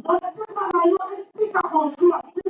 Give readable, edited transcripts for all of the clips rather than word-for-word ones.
Motema na yo esika kozwa te.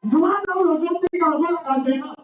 Mwana oyo ozotika lokola kandela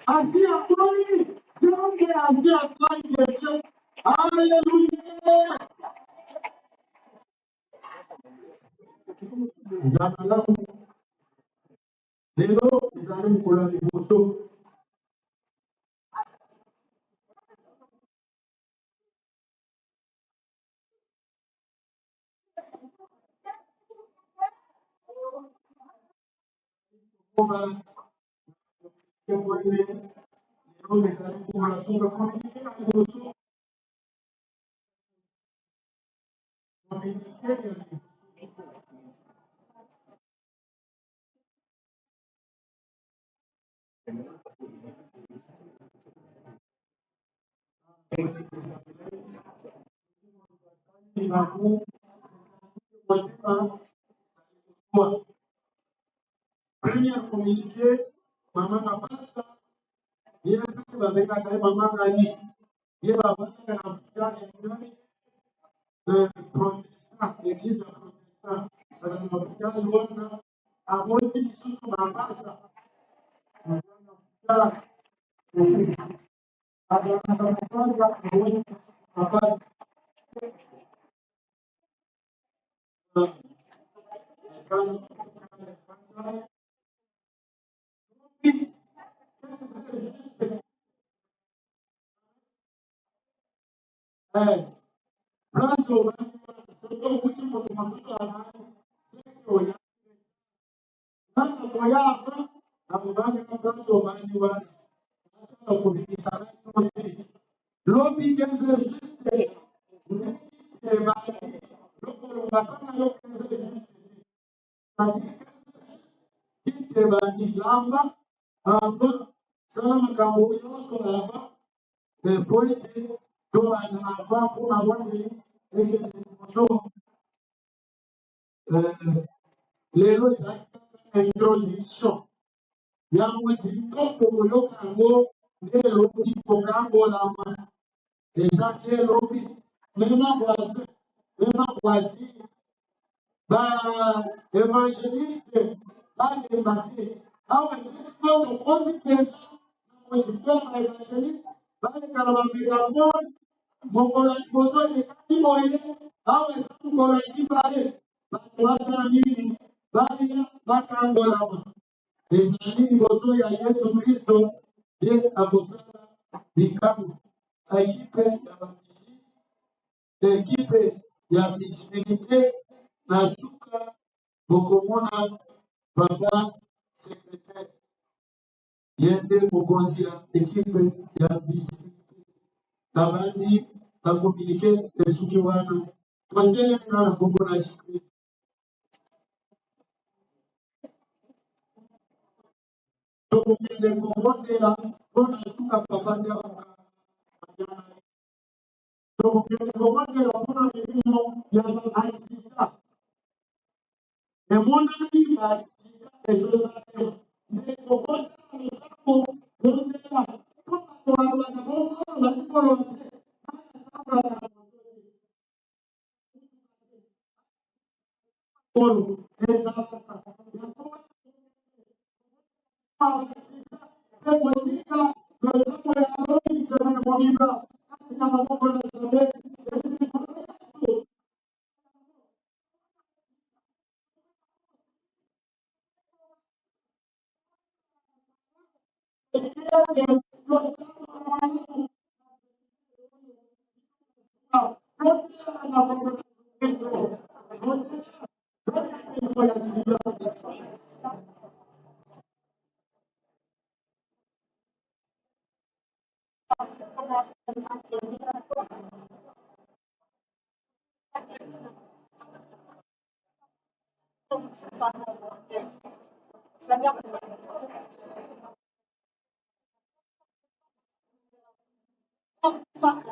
Asi akwei, Nzambe asi asali échec. Alléluia. Eza malamu. Lelo ezali mokolo ya liboso. Lelo ezali mokolo ya suka. Communiqué ya liboso. Communiqué ya liboso. Première communiqué, mama na pasta, ye mpe babengaka ye mama Nani. Ye bavandaka na hôpital ya nani protestant, église ya protestant azalaka na hôpital wana, aboti lisusu mapasa na hôpital, azalaka mapasa, aboti mapasa. Place obandi wana, soki okuti moto mosusu abandi, seke oya nana koya avant akobandi na place obandi wana, atala kobimisa na te. Lobi 15 heures juste ndenge ebandi, lokolonga mpona yo 15 heures juste te, kite ebandi, lamba avant, sala makambo nyonso avant, po ete tobanda avant mpo mabondeli ekende liboso. Lelo ezali kaka introduction ya mozindo, tokoyoka yango nde elobi kokambolama eza nde elobi. Mema voisin, mema voisine, ba évangéliste balemba te. Awa nde tokoti mpenza na mozindo ya ba évangéliste, baleka na ba mégaphone. Mokolo ya liboso elekaki boye, awa eza mokolo ya mibale. Bato basala nini? Baya bakangolama. Ezali liboso ya Yesu Kristo ye akosala likambo. Ekipe ya bamisi, ekipe ya visibilité, na suka bokomona papa secrétaire, ye nde mokonzi ya ekipe ya visibilité. Nabandi bakominike, esuki wana. Totelemi na nkombo na Yesu Kristo. Tokokende kobondela mpo na suka, papa nde akokanga. Tokokende kobondela mpo na milimo ya ba accident emonani, ba accident ezosalema nde tokotala losambo. Bondela mpo bato balobaka bongo, bandi koloba te, banatambolaka na moto te. Oyo ezalaka yango mpe kotika losambo ya lobi semaine mobimba kati na maboko na Nzambe.